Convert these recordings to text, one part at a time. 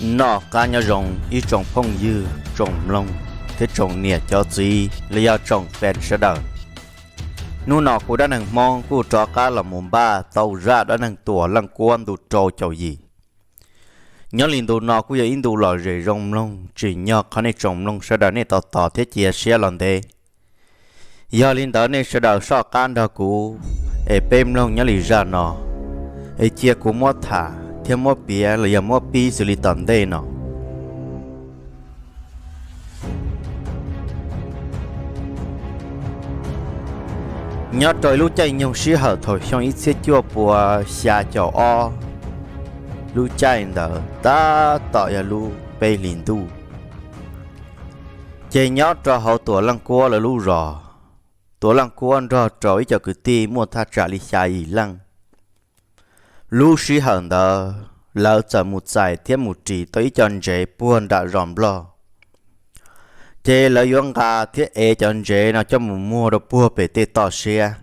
Noj qab nyob zoo ib tsoom phooj ywg, tsoom mloog thiab tsoom niam cov txiv los yog tsoom fan sawv daws. Hnub no kuv Dab Neeg Hmoob kuj rov qab los mus npaj tau zaj dab neeg Tuam Leej Kuab ntu rau caum yim. Nyob li ntu no kuj yog ib ntu lom zem zoo mloog, tsim nyog qhov nej tsoom mloog sawv daws nej tos tos thiab cia siab los ntev. Yog li ntawd nej sawv daws soj qab nrog kuv es peb mloog nyob li zaj no, es cia kuv muab tham thiab muab piav los yog muab pib xws li tom ntej no. Nyob rau ib lub caij nyoog sij hawm thaum xyoo ib txhiab cuaj pua xya caum ob, lub caij ntawd tab tom yog lub peb hlis ntuj. Ces nyob rau hauv Tuam Leej Kuab lawv lub zos, Tuam Leej Kuab nrog rau ib co kwv tij muaj thaj tsam li xya yim leej. Lub sij hawm ntawd lawv txawm mus txais thiab mus ris tau ib co ntsev puag nram zos Nplog. Ces lawv yuav nqa thiab ev cov ntsev no coj mus muag rau puag pem tej toj siab.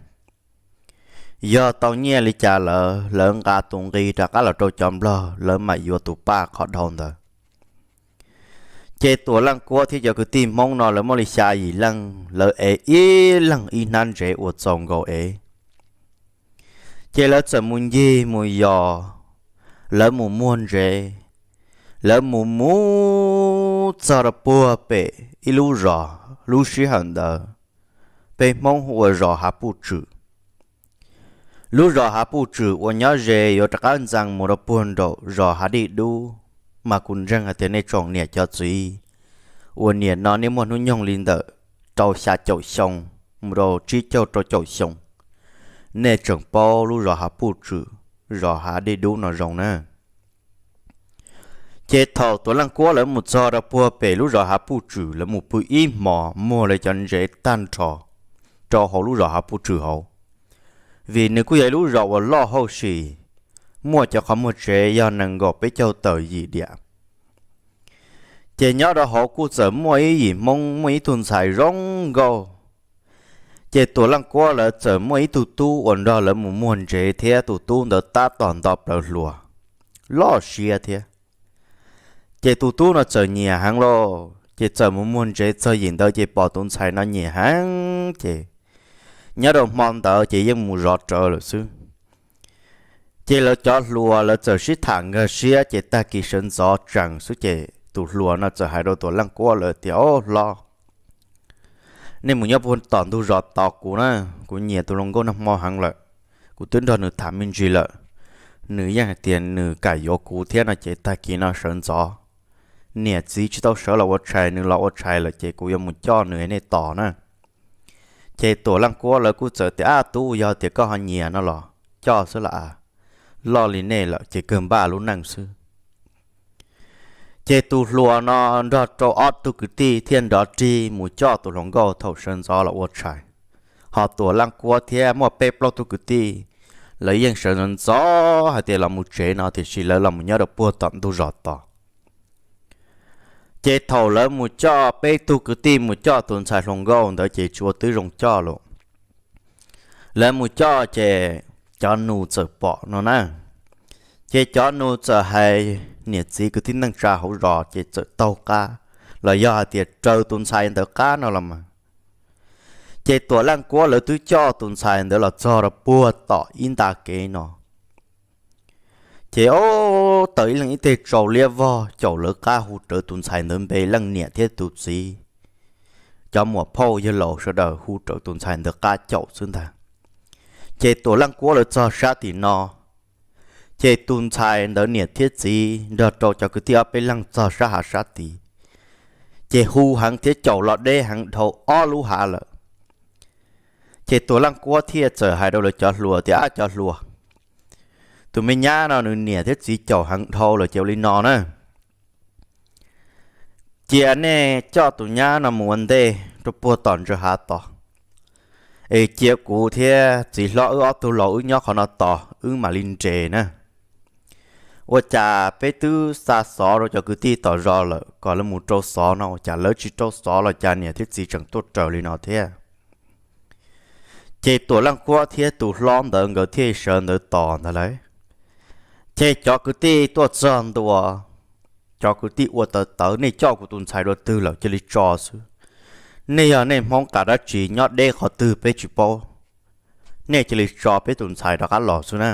Yog tau nyiaj li cas lawm, lawv nqa tus nqi rov qab los rau cov Nplog, lawv mam yuav tus paj qhov dhau ntawd. Ces Tuam Leej Kuab thiab cov kwv tij Hmoob no lawv muaj li xya yim leej, lawv ev ib leeg ib hnab ntsev uas txaus nkaus ev. Ces lawv txawm mus ncig mus yos, lawv mus muag ntsev, lawv mus mus txog rau puag pem ib lub zos, lub sij hawm ntawd peb Hmoob hu ua zos Hav Puj Tswm. Lub zos Hav Puj Tswm uas nyob ze yuav rov qab ntxeev mus rau puag nraum zos Hav Dej Dub, mas kuv ntseeg hais tias nej tsoom niam cov txiv uas nim no nej muaj hnub nyoog li ntawm rau xya caum xyoo mus rau tsib caug rau caum xyoo, nej tseem paub lub zos Hav Puj Tswm, zos Hav Dej Dub no zoo na. Ces thaum Tuam Leej Kuab lawv mus txog rau puag pem lub zos Hav Puj Tswm, lawv mus pw ib hmos muag lawv cov ntsev tag nrho rau hauv lub zos Hav Puj Tswm hauv, vim nws kuj yog ib lub zos uas loj hauj sim, muaj cov qhov muag tsev yog nees nkaum peb caug tawm yim diam. Ces nyob rau hauv kuj txawm muaj ib yim Hmoob, muaj ib tug ntxhais zoo nkauj. Ces Tuam Leej Kuab lawv txawm muaj ib tug tub uas nrog lawv mus muag ntsev thiab, tus tub ntawd tab tom nto plaws hluas, loj siab thiab. Ces tus tub no txawm nyiam heev lauj, ces txawm mus muag ntsev txog yim ntawd ces pom tus ntxhais no nyiam heev ces nyob rau hmo ntawd ces yeej mus zov rawv lawm xwb. Ces lawv cov hluas lawv txawm sib tham nkag siab ces tag kis sawv ntxov tsees xwb ces tus hluas no txawm hais rau Tuam Leej Kuab lawv tias, Au hlob, nej mus nyob puag tom ntug zos tos kuv na, kuv nyiam tus hluas nkauj nag hmo heev lawm, kuv twb nrog nws tham me ntsis lawm, nws yeej hais tias nws kam yuav kuv thiab no ces tag kis no sawv ntxov, niam txiv tsis tau sawv los ua tshais, nws los ua tshais lawm ces kuv yuav mus coj nws, nej tos na. Ces Tuam Leej Kuab lawv kuj txawm tias, Ab tub, yog tias koj ho nyiam no los coj xwb las, loj li nej lawm ces kawg npaj lub neej xwb. Ces tus hluas no nrog rau ob tug kwv tij thiaj nrov rig mus coj tus hluas nkauj thaum sawv ntxov los ua tshais. Ho Tuam Leej Kuab thiab muaj peb plaub tug kwv tij, lawv yeej sawv ntxov ntxov hais tias los mus tsev no, tiam sis lawv los mus nyob rau puag tom ntug zos tos. Ces thaum lawv mus coj, peb tug kwv tij mus coj tus ntxhais hluas nkauj ntawd ces tsis ua tib zoo coj lawm. Lawv mus coj ces cov nus txawm pom no na. Ces cov nus txawm hais niam txiv kwv tij neej tsa hauv zos ces txawm taug qab, los yog hais tias raws tus ntxhais ntawd qab no los mas. Ces Tuam Leej Kuab lawv twb coj tus ntxhais ntawd los txog rau puag tom ib nta kev no. Ces ob tawm ib leeg ib teg tsau liab vog caum lawv qab hu rawv tus ntxhais ntawd npe, leej niam thiab tus txiv, cov muam phauj yawg laus sawv daws hu rawv tus ntxhais ntawd qab caum xwb ntag. Ces Tuam Leej Kuab lawv txog sab tim no, ces tus ntxhais ntawd niam thiab txiv nrog rau cov kwv tij ob peb leeg txog sab hav sab tid, ces hu heev thiab caum los deb heev dhau ob lub hav lawm. Ces Tuam Leej Kuab thiaj txawm hais rau lawv cov hluas tias, Ab cov hluas, tus me nyab no nws niam thiab txiv caum heev dhau lawm ces ua li no na, cia nej coj tus nyab no mus ua ntej rau puag tom ntsa hav tod, es cia kuv thiab txiv hlob wb ob tug laus wb nyob qhov no tos wb mam li nres na. Ua cas peb twb xa xov rau cov kwv tij tom zos lawm kom lawv mus rau xov no, ua cas lawv tsis rau xov los cas niam thiab txiv tseem tuaj raws li no thiab? Ces Tuam Leej Kuab thiab tus hlob ntawd nkawd thiaj sawv ntawd tos ntag lauj. Ces cov kwv tij tuaj txog ntua, cov kwv tij ua tawv tawv, nej coj kuv tus ntxhais dua twg lawm cia li tso xwb. Nej yog nej Hmoob qas dab tsi, nyob deb qhov twg peb tsis paub, nej cia li tso peb tus ntxhais rov qab los xwb na.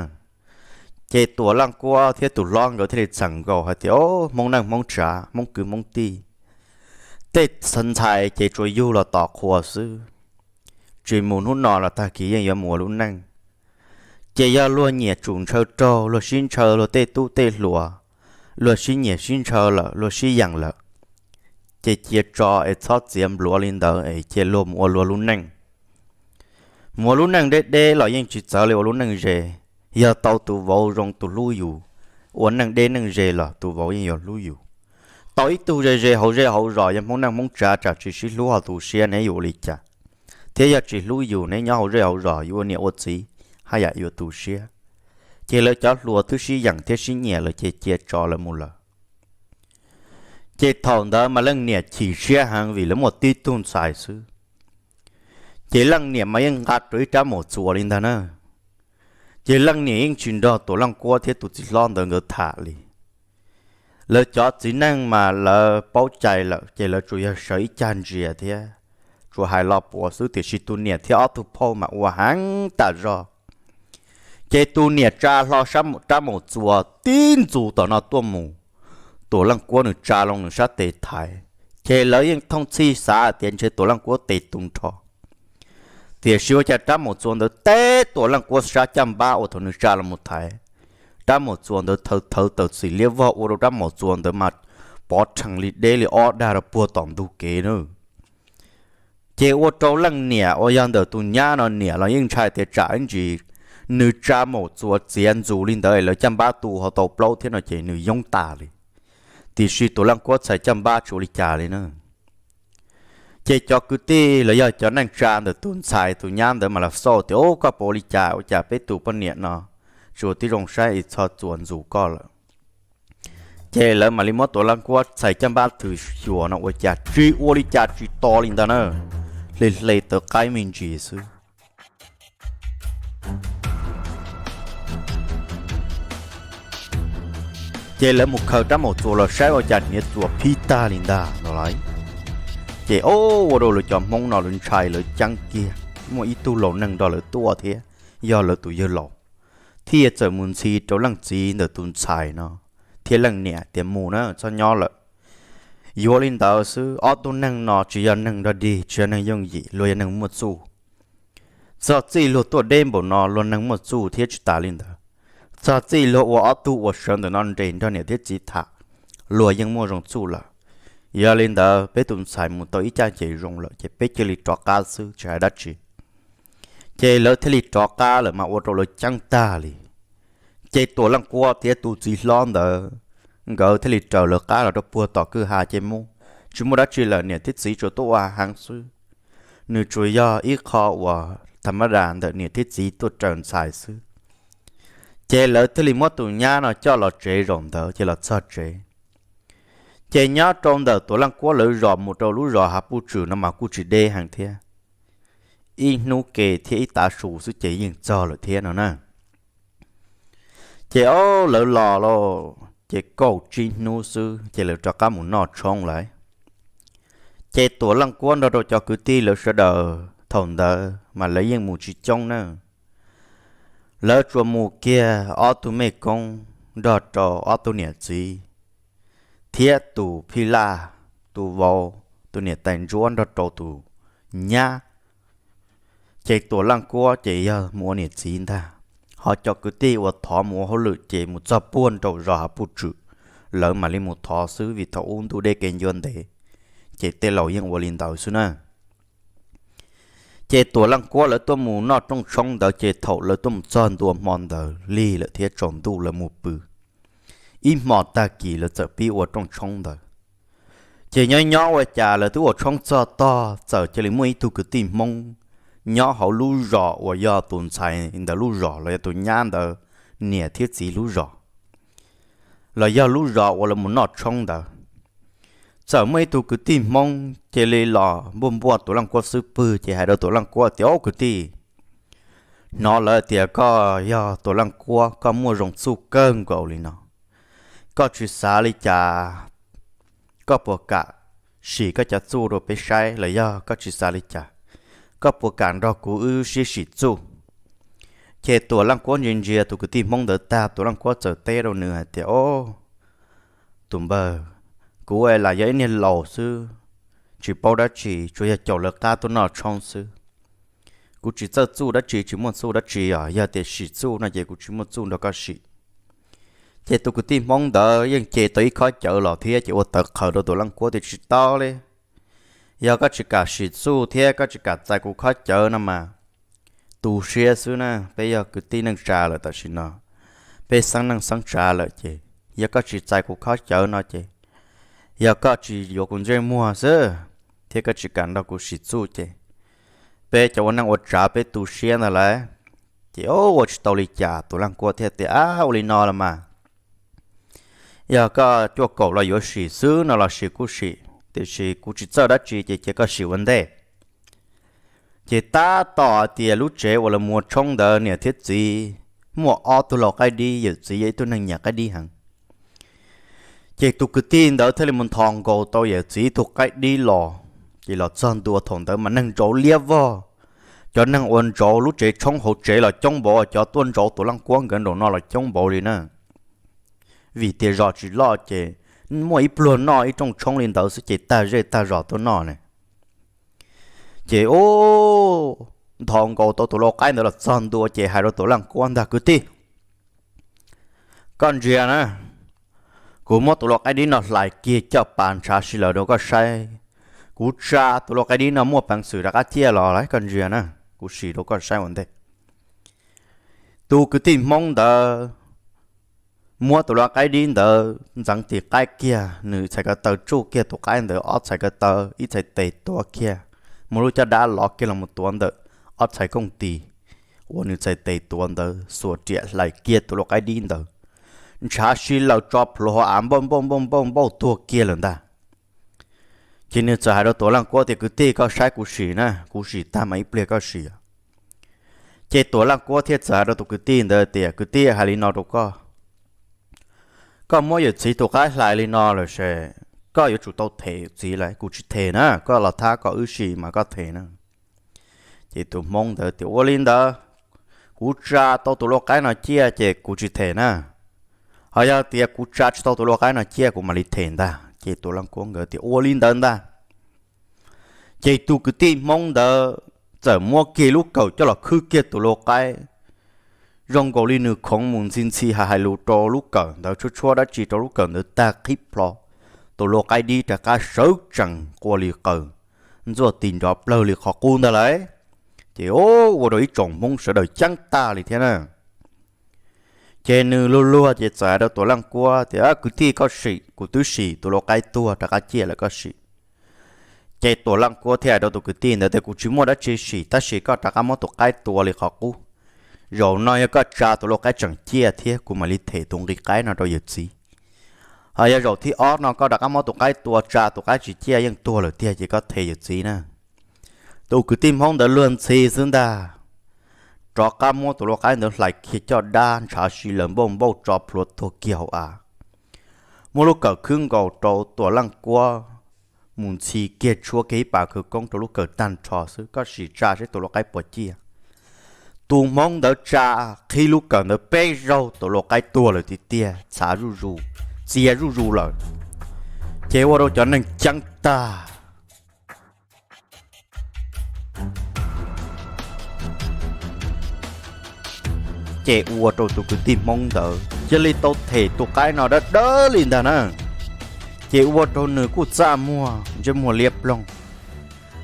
Ces Tuam Leej Kuab thiab tus hlob nkawd thiaj li txheem nkaus hais tias, O, Hmoob neej Hmoob tsav, Hmoob kwv Hmoob tij, tej ntxhais ces tsuas yug los tom qhua xwb, tsis mus hnub no los tag kis yeej yuav mus ua lub neej. Ces yog luag nyiam tsum ntshaw raug, luag sib ntshaw luag tej tub tej hluas, luag sib nyiam sib ntshaw lawm, luag sib yeem lawm, ces cia tso es txhob txiav npluav li ntawd es cia luag mus ua luag lub neej. Mus ua lub neej deb deb los yeej tsis txawv li ua lub neej ze. Yog tau tus vauv zoo tus hlub yus, ua neej deb neej ze los tus vauv yeej yuav hlub yus. Tau ib tug ze ze hauv zej hauv zos, yog Hmoob neej Hmoob tsav tsam tsis sib hlub ho tu siab ne yuav ua li cas? Thiab yog tsis hlub yus ne nyob hauv zej hauv zos yuav ua niam ua txiv haj yam yuav tu siab. Ces lawv cov hluas twb sib yeem thiab sib nyiam lawm ces cia tso lawv mus lawm. Ces thaum ntawd mas leej niam chim siab heev vim lawv muaj tib tug ntxhais xwb. Ces leej niam mas yeej nqa rau ib rab maum txuas li ntag na. Ces leej niam yeej tsis nrog Tuam Leej Kuab thiab tus txiv hlob ntawd nkawd tham li. Lawv cov txiv neej mas lawv paub cai lawm ces lawv tsuas yog sawv ib cag ntsia thiab tsuas hais lo puav xwb, tiam sis tus niam thiab ob tug phauj mas ua heev tas zog. Ces tus niam tsa hlo rab maum txuas tib ntxus tom no tuaj mus, Tuam Leej Kuab nws tsa loo nws sab tes thaiv, ces lawv yeej thooj txhij xav tias ntshe Tuam Leej Kuab tes tu nrho. Tiam sis ua cas rab maum txuas ntawd teb Tuam Leej Kuab sab caj npab uas thaum nws tsa los mus thaiv, rab maum txuas ntawd thawv thawv tawm txim liab vog ua rau rab maum txuas ntawd mas pov rhees li deb li ob dag rau puag tom ntug kev na. Ces ua rau leej niam uas yog ntawm tus nyab no niam los yeej ntshai tias tsam ib ntsis nws tsa maum txuas txiav ntxus li ntawd lawv caj npab tu ho tau plaub thiab no ces nws yoob tas li. Tiam sis Tuam Leej Kuab txhais caj npab tsis ua li cas li na. Ces cov kwv tij los yog cov neej tsa ntawm tus ntxhais tus nyab ntawd mas los xauj tias, Ub, koj puas ua li cas ua cas peb tus poj niam no tsuas tib zoo saib es txhob txuas ntxus koj lawm? Ces lawv mam li muab Tuam Leej Kuab txhais caj npab thwm xyuas no ua cas tsis ua li cas tsis to li ntag na, hle hle tawv qaib me ntsis xwb. Ces lawv mus khaws rab maum txuas los saib ua cas hniav txuas phib tag li ntag no lauj. Ces o, ua rau lawv cov Hmoob no lawv ntshai lawv ceeb kiag, muaj ib tug laus neeg nrog lawv tuaj thiab yog lawv tus yawg laus, thiaj txawm mus ntxhi rau leej txiv ntawm tus ntxhais no thiab leej niam tias, Mus na, txhob nyob lawm. Yuav li ntawd xwb, ob tug neeg no tsis yog neeg nrog dig, tsis yog neeg yooj yim, luag yog neeg muaj txuj. Txog txij luag tuaj deb npaum no luag neeg muaj txuj thiab tsis tas li ntawd, txog txij luag ua ob tug uas sawv ntawm no nres nrog niam thiab txiv tham, luag yeej muaj zoo txuj lawm. Yog li ntawd peb tus ntxhais mus tau ib caj ces zoo lawm ces peb cia li rov qab xwb tsis hais dab tsi. Ces lawv thiaj li rov qab lawm mas ua rau lawv ceeb tag li. Ces Tuam Leej Kuab thiab tus txiv hlob ntawd nkawd thiaj li raws lawv qab los rau puag tom kwj ha ces mus tsis muaj dab tsi lawm, niam thiab txiv tsuas tuaj ua heev xwb. Nws tsuas yog ib qho uas tham ma das ntawm niam thiab txiv tuaj raws ntxhais xwb. Ces lawv thiaj li muab tus nyab no coj los tsev zaum ntawd ces los txog tsev. Ces nyob rau ntawm Tuam Leej Kuab lawv zos mus rau lub zos Hav Puj Tswm no mas kuj tsis deb heev thiab, ib hnub ke thiab ib tav su xwb ces yeej txog lawm thiab no na. Ces o, lawv los lauj, ces kaum tsib hnub xwb ces lawv rov qab mus noj tshoob lawm. Ces Tuam Leej Kuab nrog rau cov kwv tij lawv sawv daws thaum ntawd mas lawv yeej mus tsis coob na. Lawv tsuas mus kiag ob tug mej koob nrog rau ob tug niam txiv, thiab tus phij laj, tus vauv, tus niam tais ntsuab nrog rau tus nyab. Ces Tuam Leej Kuab ces yog mus ua niam txiv ntag, ho cov kwv tij uas thov mus ua hauj lwm ces mus txog puag nraum zos Hav Puj Tswm, lawv mam li mus thov xwb vim thaum ub ntuj deb kev ncua ntev, ces tej laus yeej ua li ntawd xwb na. Ces Tuam Leej Kuab lawv tuaj mus noj rooj tshoob ntawd ces thaum lawv tuaj mus txog ntua hmo ntawd lig lawm thiab tsaus ntuj lawv mus pw. Ib hmo tag kis lawv txawm pib ua rooj tshoob ntawd. Ces nyob nyob ua cas lawv twb ua tshoob txog tog txawm cia li muaj ib tug kwv tij Hmoob nyob hauv lub zos uas yog tus ntxhais ntawd lub zos los yog tus nyab ntawd niam thiab txiv lub zos, los yog lub zos uas lawv mus noj tshoob ntawd. Txawm muaj ib tug kwv tij Hmoob cia li los npuaj npuaj Tuam Leej Kuab xub pwg ces hais rau Tuam Leej Kuab tias, Ob kwv tij, hnov lawv tias koj yog Tuam Leej Kuab, koj muaj zoo txuj kawg nkaus li no. Koj tsis xav li cas koj puas kam sim koj cov txuj rau peb saib los yog koj tsis xav li cas? Koj puas kam nrog kuv wb sib sim txuj? Ces Tuam Leej Kuab ntsia ntsia tus kwv tij Hmoob ntawd tag, Tuam Leej Kuab txawm teb rau nws hais tias, Au, tus npawg, kuv lam yog ib niag laus xwb, tsis paub dab tsi, tsuas yog caum lawv qab tuaj noj tshoob xwb. Kuv tsis txawj txuj dab tsi, tsis muaj txuj dab tsi os. Yog tias sim txuj no ces kuv tsis muaj txuj nrog koj sim. Ces tus kwv tij Hmoob ntawd yeej ce tau ib khob cawv los thiab, ces ua tawv qhawv rau Tuam Leej Kuab tias, Tsis tau li. Yog koj tsis kam sim txuj thiab koj tsis kam txais kuv khob cawv no mas tu siab xwb na. Peb yog kwv tij neej tsa lawm tam sim no, peb xeeb neej xeeb tsa lawm ces yog koj tsis txais kuv khob cawv no ces yog koj tsis yuav kuv ntsej muag xwb thiab koj tsis kam nrog kuv sim txuj ces peb cov ua neej ua tsav peb tu siab ntag lauj. Ces ua tsis tau li cas, Tuam Leej Kuab thiaj tias, Ab, ua li no los mas, yog koj cuaj kaum los yuav sim xwb no los sim kuj sim, tiam sis kuv tsis txawj dab tsi ces cia koj sim ua ntej. Ces tab tom hais tias lub tsev uas lawv muag tshoob ntawd niam thiab txiv muaj ob tug lau qaib dib, yawm txiv yog ib tug neeg nyiam qaib dib heev. Ces tus kwv tij ntawd thiaj li mus nthos nkaus tau yawm txiv ib tug qaib dib los. Ces los txog ntua thaum ntawd mas neeg ntsauv liab vog. Cov neeg uas ntsauv lub tsev tshoob hauv tsev los coob npaum, cov tuaj ntsauv Tuam Leej Kuab nkawd nraum no los coob npaum li na. Vim tias zos tsis loj ces muaj ib pluag noj ib rooj tshoob li ntawd xwb ces tag zej tag zos tuaj noj ne. Ces ub, nthos nkaus tau tus lau qaib ntawd los txog ntua ces hais rau Tuam Leej Kuab ntag, Kwv tij, koj ntsia na, kuv muab tus lau qaib dib no hlais kiag coj pas ntshav si lawm rau koj saib. Kuv tsa tus lau qaib dib no muaj peev xwm rov qab ciaj los lauj, koj ntsia na, kuv sim rau koj saib ua ntej. Tus kwv tij Hmoob ntawd muab tus lau qaib dib ntawd ntxeev tis qaib kiag, nws txhais ko taw tsuj kiag tus qaib ntawd ob txhais ko taw ib txhais tes tuav kiag, muab lub caj dab lov kiag los mus tuav ntawm ob txhais kooj tis uas nws txhais tes tuav ntawd, xuas riam hlais kiag tus lau qaib dib ntawd, ntshav si lawm tso plhuav hauv av npauj npauj npauj npauj npauj tuag kiag lawm ntag. Ces nws txawm hais rau Tuam Leej Kuab tias, Kwv tij, koj saib kuv sim na, kuv sim tag mas ib pliag koj sim. Ces Tuam Leej Kuab thiaj txawm hais rau tus kwv tij ntawd tias, Kwv tij, hais li no rau koj, koj muab yawm txiv tus qaib hlais li no lawm ces koj yuav tsum tau them yawm txiv lawm, kuv tsis them na, koj los thab kom wb sim mas koj them na. Ces tus Hmoob ntawd tias, Ua li ntawd, kuv tsa tau tus lau qaib no ciaj ces kuv tsis them na. Ho yog tias kuv tsa tsis tau tus lau qaib no ciaj kuv mam li them ntag. Ces Tuam Leej Kuab nkawd tias, Ua li ntawd ntag. Ces tus kwv tij Hmoob ntawd txawm muab kiag lub kawm coj los khwb kiag tus lau qaib, zoo nkaus li nws khoov mus ntxhi ntxhi hais hais lus rau lub kawm ntawd, tshuab tshuab dab tsi rau lub kawm ntawd tag qhib plho, tus lau qaib dib rov qab sawv tsees qua li qawm, ntxuaj tis nrov plawg li qhov qub ntag lauj. Ces ua rau ib tsoom Hmoob sawv daws ceeb tag li thiab na. Ces nws luag luag ces txawm hais rau Tuam Leej Kuab tias, Kwv tij, koj sim, kuv twb sim tus lau qaib tuag rov qab ciaj lawm, koj sim. Ces Tuam Leej Kuab thiaj hais rau tus kwv tij ntawd tias, Kuv tsis muaj dab tsi sim, tab sis koj rov qab muab tus qaib tua li qhov qub. Zaum no yog koj tsa tus lau qaib tseem ciaj thiab kuv mam li them tus nqi qaib no rau yawm txiv. Ho yog zaum thib ob no koj rov qab muab tus qaib tua tsa tus qaib tsis ciaj yeej tuag lawm tiag ces koj them yawm txiv na. Tus kwv tij Hmoob ntawd luag ntxhi xwb ntag, rov qab muab tus lau qaib ntawd hlais kiag coj dab ntshav si lawm npauj npauj tso plhuav tuag kiag hauv av. Muab lub kawm khwb nkaus rau Tuam Leej Kuab mus ntxhi kiag tshuab kiag ib pas khawv koob rau lub kawm tag nrho xwb, koj sim tsa seb tus lau qaib puas ciaj. Tus Hmoob ntawd tsa qhib lub kawm ntawd peb zaug tus lau qaib tuag lawm tiag tiag, txhav zuj zus, txia zuj zus lawm. Ces ua rau cov neeg ceeb tag. Ces ua rau tus kwv tij Hmoob ntawd cia li tau them tus qaib no dawb dawb li ntag na. Ces ua rau nws kuj txaj muag, ntsej muag liab ploog.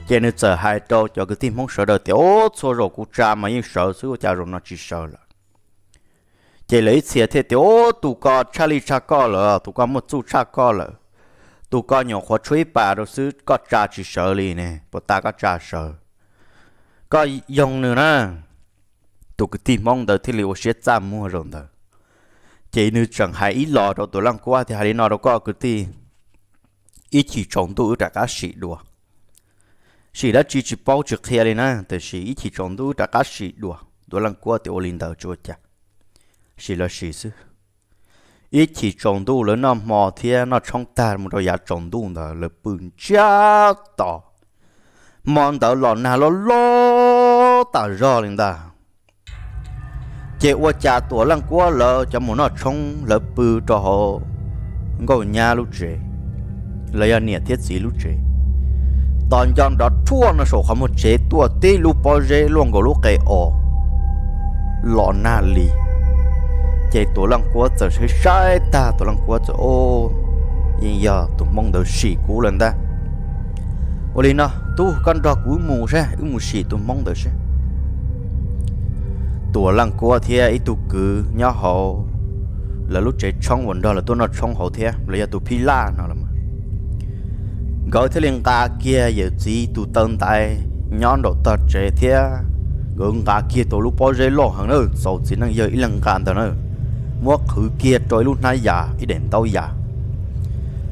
Ces nws txawm hais rau cov kwv tij Hmoob sawv daws tias, Ub, txhua zaus kuv tsa mas yeej sawv xwb, ua cas zaum no tsis sawv lawm? Ces lawv ib txhia thiaj tias, Ub, tus ko tshaj lij tshaj koj lawm, tus ko muaj txuj tshaj koj lawm. Tus ko nyuam qhuav tshuab ib pas rau xwb koj tsa tsis sawv li ne, puas tas koj tsa sawv? Koj yoog nws na. Tus kwv tij Hmoob ntawd thiaj li ua siab txaj muag zaum ntawd. Ces nws tseem hais ib los rau Tuam Leej Kuab tias, Hais li no rau koj kwv tij, ib chim tsaus ntuj wb rov qab sim dua. Sim dab tsi tsis paub tsis qhia li na, tiam sis ib chim tsaus ntuj wb rov qab sim dua. Tuam Leej Kuab tias, Ua li ntawd tsis ua cas, sim los sim xwb. Ib chim tsaus ntuj lawv noj hmo thiab noj tshoob tag mus rau yav tsaus ntuj ntawd lawv pw ntsiag to. Hmo ntawd los nag loj loj tas zog li ntag. Ces ua cas Tuam Leej Kuab lawv cov mus noj tshoob lawv pw rau hauv nkauj nyab lub tsev, los yog niam thiab txiv lub tsev. Tos nco nrov rhuaj no saum qhov muag tsev tuaj tib lub pob zeb luaj nkaus lub qe os, los nag li. Ces Tuam Leej Kuab txawm saib saib tag, Tuam Leej Kuab txawm, Yeej yog tus hmoob ntawd sim kuv lawm ntag. Ua li no, tub, koj nrog kuv mus seb, wb mus sim tus hmoob ntawd seb. Tuam Leej Kuab thiab ib tug kwv nyob hauv lawv lub tsev tshoob uas nrog lawv tuaj noj tshoob hauv thiab los yog tus phij laj no los mas, nkawd thiaj li nqa kiag yawm txiv tus taw ntaiv nyob nraum tog tsev thiab nkawd nqa kiag tau lub pob zeb loj heev na, txaus txiv neej yawg ib leeg nqa ntawd na, muab qhwv kiag rau ib lub hnab yas ib daim ntaub yas.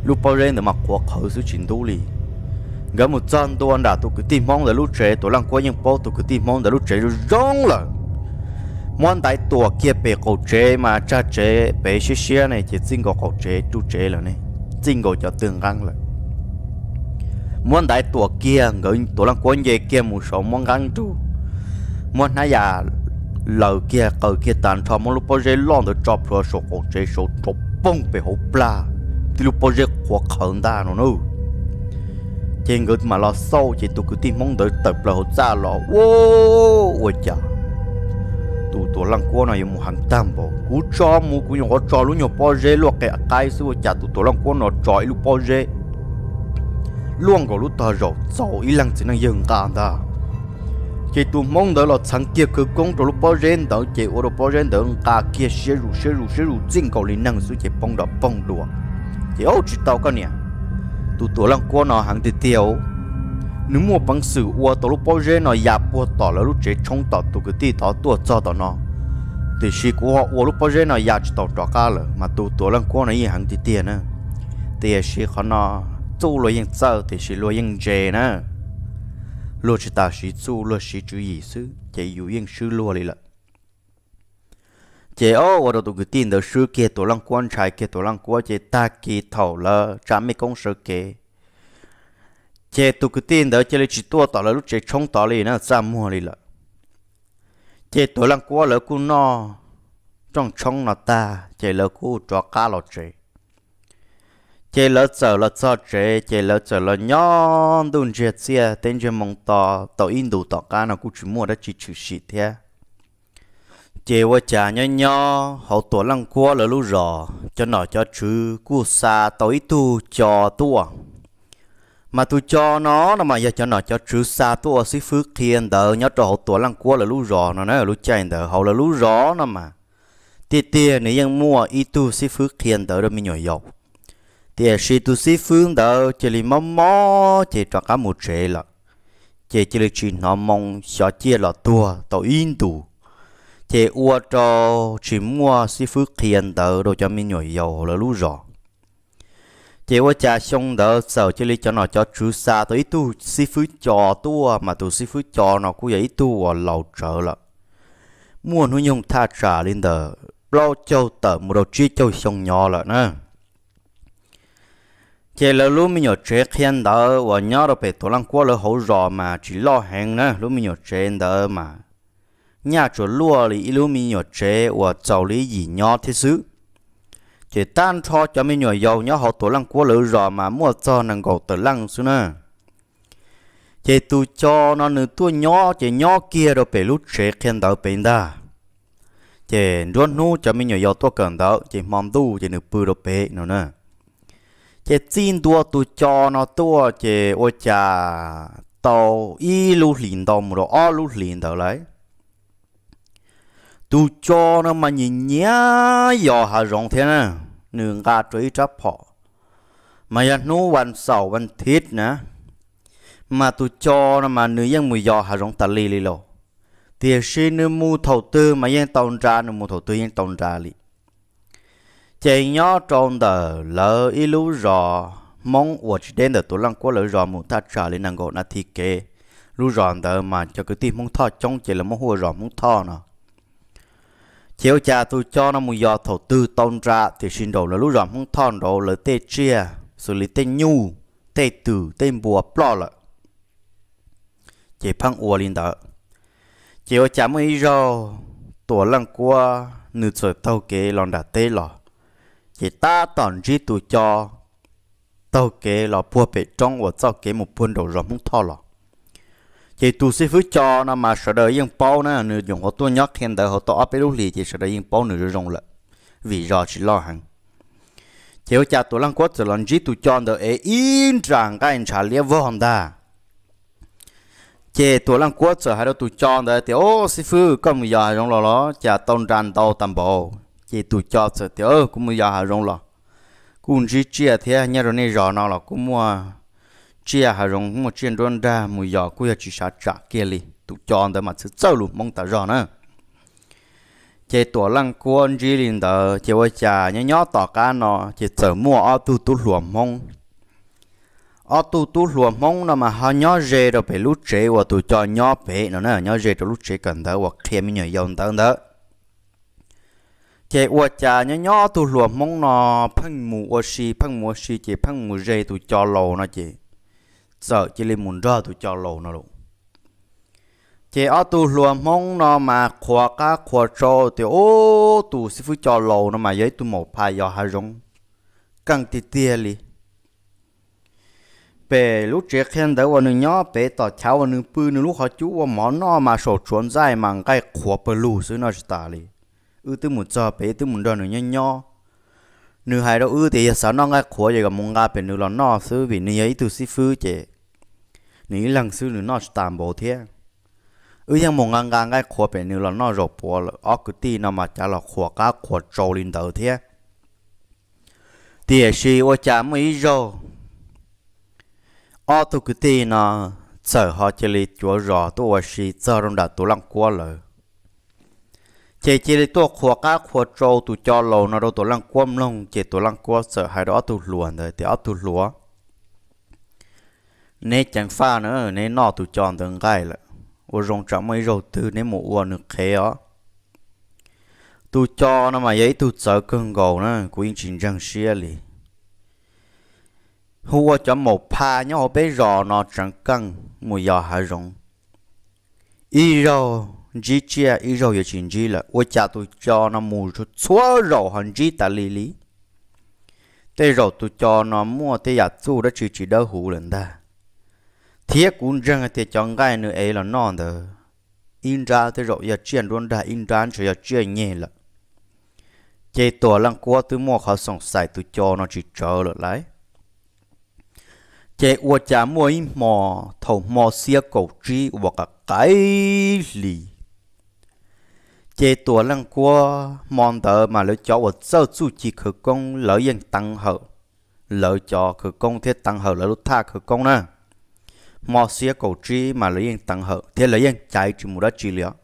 Lub pob zeb ntawd mas qhuav qhawv xwb tsis ntub li. Nkawd mus txog ntua nram tus kwv tij hmoob ntawd lub tsev, Tuam Leej Kuab yeej paub tus kwv tij hmoob ntawd lub tsev zoo zoo lawm. Muab ntaiv tuam kiag pem qaum tsev mas tsag tsev pem siab siab ne ces txij nkaus qaum tsev ru tsev lawm ne, txij nkaus cov twg nqeeb lawm. Muab ntaiv tuam kiag, nkawd Tuam Leej Kuab nce kiag mus saud muab nqeeb ru, muab hnab yas laws kiag qaws kiag tag nrho, muab lub pob zeb loj ntawd tso plhuav saum qaum tsev saud rau poog pem hauv plag, tib lub pob zeb qhuav qhawv ntag no na. Ces nkawd mam los xauj ces tus kwv tij hmoob ntawd tawm plaws hauv txaj los ua, ua cas tus Tuam Leej Kuab no yuav mus heev tag npaum, kuv tso mus kuv nyuam qhuav tso lub nyuag pob zeb luaj qe qaib xwb, ua cas tus Tuam Leej Kuab no tso ib lub pob zeb luaj nkaus lub tog zaum txaus ib leeg txiv neej yawg nqa ntag. Ces tus hmoob ntawd los txheev kiag khawv koob rau lub pob zeb ntawd ces ua rau pob zeb ntawd nqa kiag siab zus siab zus siab zus txij nkaus li neeg xwb ces poob nrov poog dua. Ces ua tsis tau koj niam, tus Tuam Leej Kuab no heev tiag tiag, nws muaj peev xwm ua tau lub pob zeb no ya puag tom lawv lub tsev tshoob tom tus kwv tij tod tuaj txog tom no, tiam sis kuv ho ua lub pob zeb no ya tsis tau rov qab lawm mas tus Tuam Leej Kuab no yeej heev tiag tiag na. Tiam sis qhov no txuj luag yeej txawj tiam sis luag yeej ntse na. Luag tsis tas siv txuj, luag siv tswv yim xwb ces yus yeej swb luag li lawm. Ces ua rau tus kwv tij ntawd swb kiag Tuam Leej Kuab, ntshai kiag Tuam Leej Kuab ces tag kis thaum lawv tsa mej koob sawv kev ces tus kwv tij ntawd cia li tsis tuaj tom lawv lub tsev tshoob tod li na, txaj muag li lawm. Ces Tuam Leej Kuab lawv kuj noj rooj tshoob no tag ces lawv kuj rov qab los tsev. Ces lawv txawm los txog tsev ces lawv txawm los nyob ntuj ntsiag txiaj teb ntsiag moo to tau ib ntus tom qab no kuj tsis muaj dab tsi tshwm sim thiab. Ces ua cas nyob nyob hauv Tuam Leej Kuab lawv lub zos cov nom cov tswv kuj xa tau ib tug co tuaj. Mas tus co no no mas yog cov nom cov tswv xa tuaj ua xib fwb qhia ntawv nyob rau hauv Tuam Leej Kuab lawv lub zos no na. Lub caij ntawd hauv lawv lub zos no mas tiag tiag nws yeej muaj ib tug xib fwb qhia ntawv rau me nyuam yaus. Tiam sis tus xib fwb ntawd cia li mob mob ces rov qab mus tsev lawm. Ces cia li tsis hnov moo, xyov ciaj los tuag tau ib ntus, ces ua rau tsis muaj xib fwb qhia ntawv rau cov me nyuam yaus hauv lawv lub zos. Ces ua cas xyoo ntawd txawm cia li cov nom cov tswv xa tau ib tug xib fwb co tuaj, mas tus xib fwb co no kuj yog ib tug uas laus tsawv lawm, muaj hnub nyoog thaj tsam li ntawm plaub caug tawm mus rau tsib caug xyoo nyob lawm na. Ces lawv lub me nyuam tsev qhia ntawv uas nyob rau pem Tuam Leej Kuab lawv hauv zos mas tsis loj heev na, lub me nyuam tsev ntawd mas nyaj tsuas luaj li ib lub me nyuam tsev uas txaus li ib yim nyob thiab xwb. Ces tag nrho cov me nyuam yaus nyob hauv Tuam Leej Kuab lawv zos mas muaj txog nees nkaum tawm leej xwb na. Ces tus co no nws tuaj nyob ces nyob kiag rau pem lub tsev qhia ntawv pem ntag. Ces nruab hnub cov me nyuam yaus tuaj kawm ntawv ces hmo ntuj ces nws pw rau pem no na. Ces txij ntua tus co no tuaj ces ua cas tau ib lub hlis ntau mus rau ob lub hlis ntawd lawm, tus co no mas nyiam nyiam yos hav zoov thiab na. Nws nqa rau ib rab phom, mas yog hnub vas xaum vas thiv na, mas tus co no mas nws yeej mus yos hav zoov tas li li lauj. Tiam sis nws mus thaum twg mas yeej tau nra, nws mus thaum twg yeej tau nra li. Ces nyob rau ntawm lawv ib lub zos Hmoob uas tsis deb ntawm Tuam Leej Kuab lawv zos mus thaj tsam li nees nkaum nas this kev, lub zos ntawd mas cov kwv tij Hmoob Thoj coob ces lawv muab hu ua zos Hmoob Thoj no. Ces ua cas tus co no mus yos thaum twg tau nra, tiam sis nraum lawv lub zos Hmoob Thoj nraud lawv tej tsiaj xws li tej nyuj, tej twm, tej npua ploj lawm, ces pheej ua li ntawd. Ces ua cas muaj ib zaug Tuam Leej Kuab nws txawm taug kev los nram teb los, ces tab tom ntsib tus co taug kev los puag pem roob uas txoj kev mus puag nraum zos Hmoob Thoj los. Ces tus xib fwb co no mas sawv daws yeej paub na, nws nyuam qhuav tuaj nyob qhia ntawv hauv tau ob peb lub hlis ces sawv daws yeej paub nws zoo zoo lawm, vim zos tsis loj heev. Ces ua cas Tuam Leej Kuab txawm los ntsib tus co ntawd es ib nra nqaij ntshav liab vog ntag. Ces Tuam Leej Kuab txawm hais rau tus co ntawd tias, Au, xib fwb, koj mus yos hav zoov los los cas tau nra ntau tas npaum? Ces tus co txawm tias, Kuv mus yos hav zoov los, kuj ntsib tsiaj thiab, nyob rau nej zos no los kuj muaj tsiaj hav zoov, muaj tsiaj nruab nrag, mus yos kuj yog tsis sav tsam kiag li. Tus co ntawd mas txawj txawj lus Hmoob tas zog na. Ces Tuam Leej Kuab ntsib li ntawd ces ua cas nyob nyob tom qab no ces txawm muaj ob tug tub hluas Hmoob. Ob tug tub hluas Hmoob no mas ho nyob ze rau pem lub tsev uas tus co nyob pem no na, nyob ze rau lub tsev kawm ntawv uas qhia me nyuam yaus ntawv ntawd. Ces ua cas nyob nyob ob tug hluas Hmoob no pheej mus ua si, pheej mus ua si ces pheej mus ze tus co laus no ces txawm cia li mus nrog tus co laus no lawm. Ces ob tug hluas Hmoob no mas qhuas qab qhuas tsau tias, Ub, tus xib fwb co laus no mas yog ib tug maum phas yos hav zoov keej tiag tiag li. Pem lub tsev qhia ntawv uas nws nyob, pem tom chav uas nws pw nws lub qhov cub ua mov noj mas saum tsuav ntxaij mas nqaij qhuav pawg lug xwb noj tsis tas li. Wb twb mus txog pem twb mus nrog nws nyob nyob. Nws hais rau wb tias yog xav noj nqaij qhuav ces kom mus nqa pem nws los noj xwb, vim nws yog ib tug xib fwb ces nws ib leeg xwb nws noj tsis tas npaum thiab. Wb yeej mus nqa nqa nqaij qhuav pem nws los noj zaum puav lawm. Ob kwv tij no mas cav los qhuas qab qhuas tsau li ntawd thiab. Tiam sis ua cas muaj ib zaug ob tug kwv tij no txawm ho cia li cuav zos tuaj ua si txog rau nram Tuam Leej Kuab lawm. Ces cia li tuaj qhuas qab qhuas tsau tus co laus no rau Tuam Leej Kuab mloog, ces Tuam Leej Kuab txawm hais rau ob tug hluas ntawd tias, Ob tug hluas, neb ceev faj na, neb noj tus co ntawd nqaij lawm, ua zoo tsam muaj ib zaug twg neb mus ua nws qhev os. Tus co no mas yog ib tug txawv kawg nkaus na, kuv yeej tsis ntseeg siab li. Hu ua cov maum phaj nyob hauv peb zos no tseev keej mus yos hav zoov, ib zaug ntsib tsiaj ib zaug yuav tsis ntsib lawm. Ua cas tus co no mus txhua zaus ho ntsib tas li li? Tej zaum tus co no muaj tej yam txuj dab tsi tsis dawb huv lawm ntag. Thiab kuv ntseeg hais tias cov nqaij nws ev los noj ntawd, ib nrab tej zaum yog tsiaj nruab nrag, ib nrab ntshe yog tsiaj nyeg lawm. Ces Tuam Leej Kuab twb muaj qhov xoom xaim tus co no tsis tsawv lawm lauj. Ces ua cas muaj ib hmo, thaum hmo xiab kaum tsib uas qaim qaim hli, ces Tuam Leej Kuab hmo ntawd mas lawv cov uas txawj txuj ci khawv koob lawv yeej teev hawm, lawv cov khawv koob thiab teev hawm lawv lub thaj khawv koob na. Hmo xiab kaum tsib mas lawv yeej teev hawm thiab lawv yeej caiv tsis mus dab tsi li os.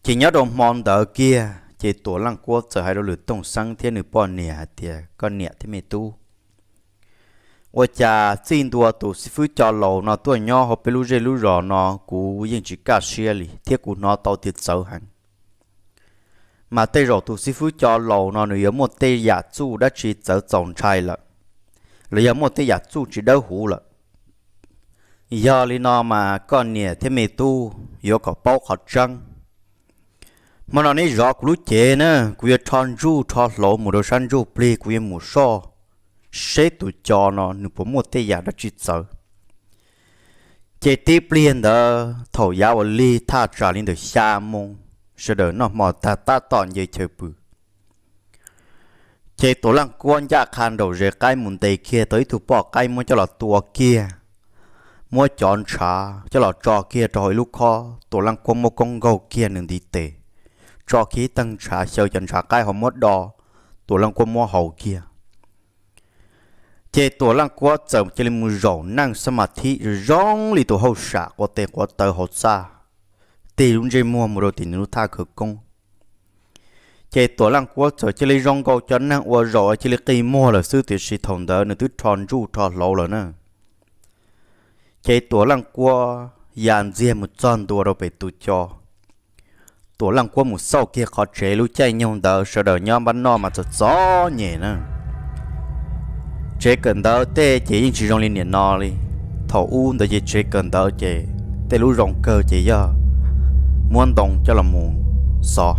Ces nyob rau hmo ntawd kiag ces Tuam Leej Kuab txawm hais rau Lwm Tooj Xeeb thiab nws poj niam hais tias, Koj niam thiab me tub, ua cas txij ntua tus xib fwb co laus no tuaj nyob hauv peb lub zej lub zos no kuv yeej tsis kaj siab li thiab kuv hnov tau tias txawv heev. Mas tej zaum tus xib fwb co laus no nws yuav muaj tej yam txuj dab tsi txawv txaus ntshai lawm, los yog muaj tej yam txuj tsis dawb huv lawm. Yog li no mas koj niam thiab me tub yuav kom paub qhov tseeb. Hmo no neb zov kuv lub cev na, kuv yuav rho ntsuj rho hlauv mus rau sab ntsuj plig, kuv yuav mus soj seb tus co no nws puas muaj tej yam dab tsi txawv. Ces tib pliag ntawd thaum yav uas lig thaj tsam li ntawm xya moo, sawv daws noj hmo tag tab tom nce chaw pw, ces Tuam Leej Kuab ncaj qha nraum zes qaib mus ntes kiag tau ib tug poj qaib muab coj los tua kiag, muab cov ntshav coj los tso kiag rau hauv ib lub khob, Tuam Leej Kuab muab koob nkaug kiag nws ntiv tes, tso kiag ib teeg ntshav xyaw cov ntshav qaib ho muab do, Tuam Leej Kuab muab haus kiag. Ces Tuam Leej Kuab txawm cia li mus zaum neej xab mas thib zoo zoo li tus hauj sam quav tes quav taw hauv txaj, tig lub ntsej muag mus rau tim nws lub thaj khawv koob. Ces Tuam Leej Kuab txawm cia li zoo nkaus cov neeg uas zaum cia li qi muag lawm xwb, tiam sis thaum ntawd nws twb rho ntsuj rho hlauv lawm na. Ces Tuam Leej Kuab ya ntxiag mus txog ntua rau pem tus co, Tuam Leej Kuab mus xauj kiag qhov tsev lub caij nyoog ntawd sawv daws nyob npab noj mas txom txom nyem na. Tsev kawm ntawv tej ces yeej tsis zoo li nim no li. Thaum ub ntawd ces tsev kawm ntawv ces tej lub zoo kawg ces yog muab ntoo coj los mus xov.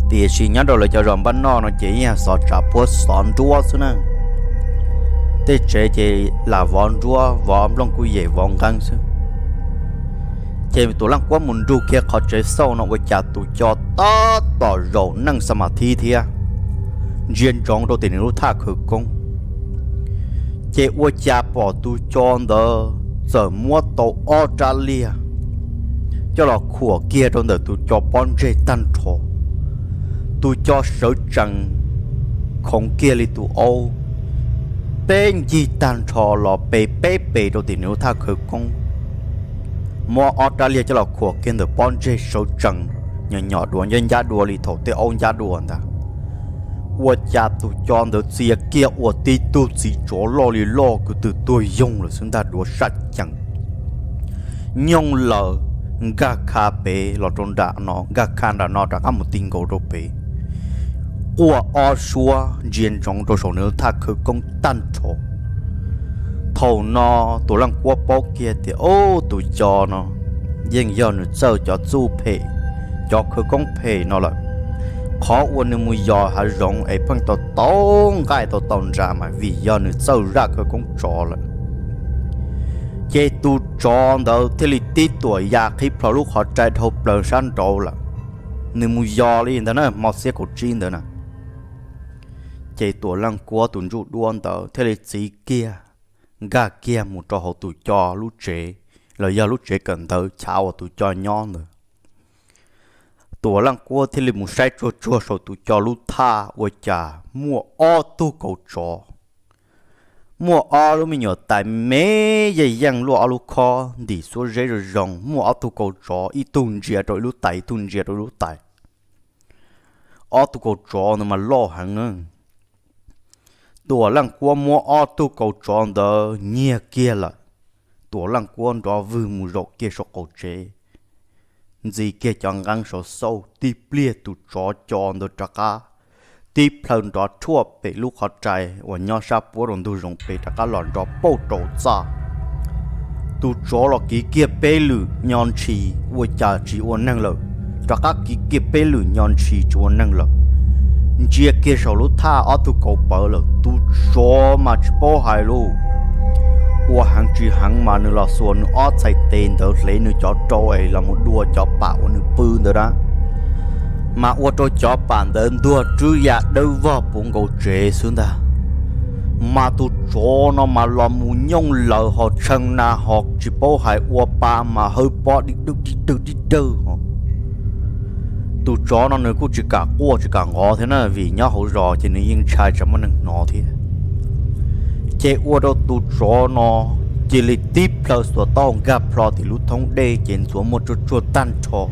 Tiam sis nyob rau lawv cov zos npab noj no ces yeej yog xov tsav puab xov nruab xwb na. Tej tsev ces lam vov nruab, vov nplooj kuj yem, vov nqeeb xwb. Ces Tuam Leej Kuab mus nrug kiag qhov tsev xauj no ua cas tus co tab tom zaum neej xa ma thib thiab ntsia ntsoov rau tim nws lub thaj khawv koob. Ces ua cas pom tus co ntawd txawm muab tau ob rab liag coj los khuam kiag rau ntawm tus co pob ntseg tag nrho. Tus co sawv tsees khoov kiag li tus aub, peb ncig tag nrho los pe peb pes rau tim nws lub thaj khawv koob. Muab ob rab liag coj los khuam kiag ntawm pob ntseg sawv tsees, nyom nyom duav ncab ncab dua li thaum tej aub ncab dua ntag. Ua cas tus co ntawd txia kiag ua tib tug txiv tsov loj li loj kwv twm tuag yoog lawm xwb ntag, duav saj cees nyooj lawm, nkag kha pem los rau nram no, nkag kha nram no rov qab mus ti nkaus rau pem, quaj ob suab ntsia ntsoov rau saum nws lub thaj khawv koob tag nrho. Thaum no Tuam Leej Kuab paub kiag tias, o, tus co no yeej yog nws txawj cov txuj phem, cov khawv koob phem no lawm. Qhov uas nws mus yos hav zoov es pheej tau tau nqaij tau tau nra mas vim yog nws txawj zaj khawv koob tsov lawm. Ces tus tsov ntawd thiaj li tib tuam ya qhib plho lub qhov rai dhau plaws sab nraud lawm. Nws mus yos li ntawd na, hmo xiab kaum tsib ntawd na. Ces Tuam Leej Kuab tus ntsuj duab ntawd thiaj li txiv kiag, nkag kiag mus rau hauv tus co lub tsev, los yog lub tsev kawm ntawv chav uas tus co nyob ntawd. Tuam Leej Kuab thiaj li mus saib tsuag tsuag saum tus co lub thaj ua cas muaj ob tug kaus tsov, muaj ob lub me nyuam tais me yeej yeej luaj ob lub khob ntim xuab zeb zoo zoo, muaj ob tug kaus tsov ib tug ntsia rau ib lub tais, ib tug ntsia rau ib lub tais. Ob tug kaus tsov ntawd mas loj heev na. Tuam Leej Kuab muab ob tug kaus tsov ntawd nyiag kiag lawm. Tuam Leej Kuab nrov vwg mus zaum kiag saum qaum tsev, ntxiv kiag cov nqeeb saud xauj, tib pliag tus tsov co ntawd rov qab tib plhaw nrov rhuaj pem lub qhov rai uas nyob sab puab rau ntug zoov pem rov qab los nrov pauj rau txaj. Tus tsov los kiv kiag peb lwm nyo ntshis ua cas tsis ua neeg lawm, rov qab kiv kiag peb lwm nyo ntshis tsis ua neeg lawm. Ntsia kiag saum lub thaj ob tug kaus pawv lawm, tus tsov mas tsis paub hais lus, ua heev tsis heev mas nws los xuas nws ob txhais tes ntawd hle nws cov rau es los mus dua cov pam uas nws pw ntawd na, mas ua rau cov pam ntawd ntuag rwb ya dawb vog puv nkaus tsev xwb ntag. Mas tus tsov no mas los mus nyooj lawv ho tshee na ho tsis paub hais ua pa mas hawb pob dib dawg dib dawg dib dawg. Tus tsov no nws kuj tsis kam quaj tsis kam nqov thiab na, vim nyob hauv zos ces nws yeej ntshai tsam muaj neeg hnov thiab. Ces ua rau tus tsov no cia li tib plhaw xuas tau nkag plho tim lub thoob dej ces ntxuav muaj tsuag tsuag tag nrho.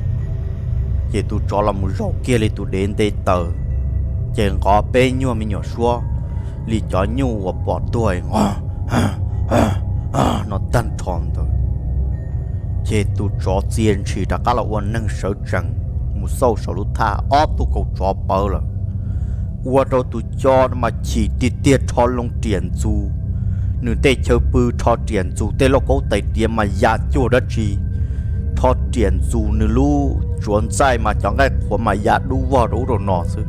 Ces tus tsov los mus zaum kiag li tus dev nte taws, ces nqov peb nyuag me nyuam suab li cov nyuj uas pom tuag nqov no tag nrho ntawd. Ces tus tsov txia ntshis rov qab los ua neeg sawv tsees mus xauj saum lub thaj ob tug kaus tsov pawv lawm. Ua rau tus co mas chim tiag tiag, rho loo riam ntxus, nws tej chaw pw rho riam ntxus, tej lauj kaub tais diav mas ya cuag dab tsi, rho riam ntxus nws lub tsuav ntxaij mas cov nqaij qhuav mas ya dub vog rau ub rau no xwb.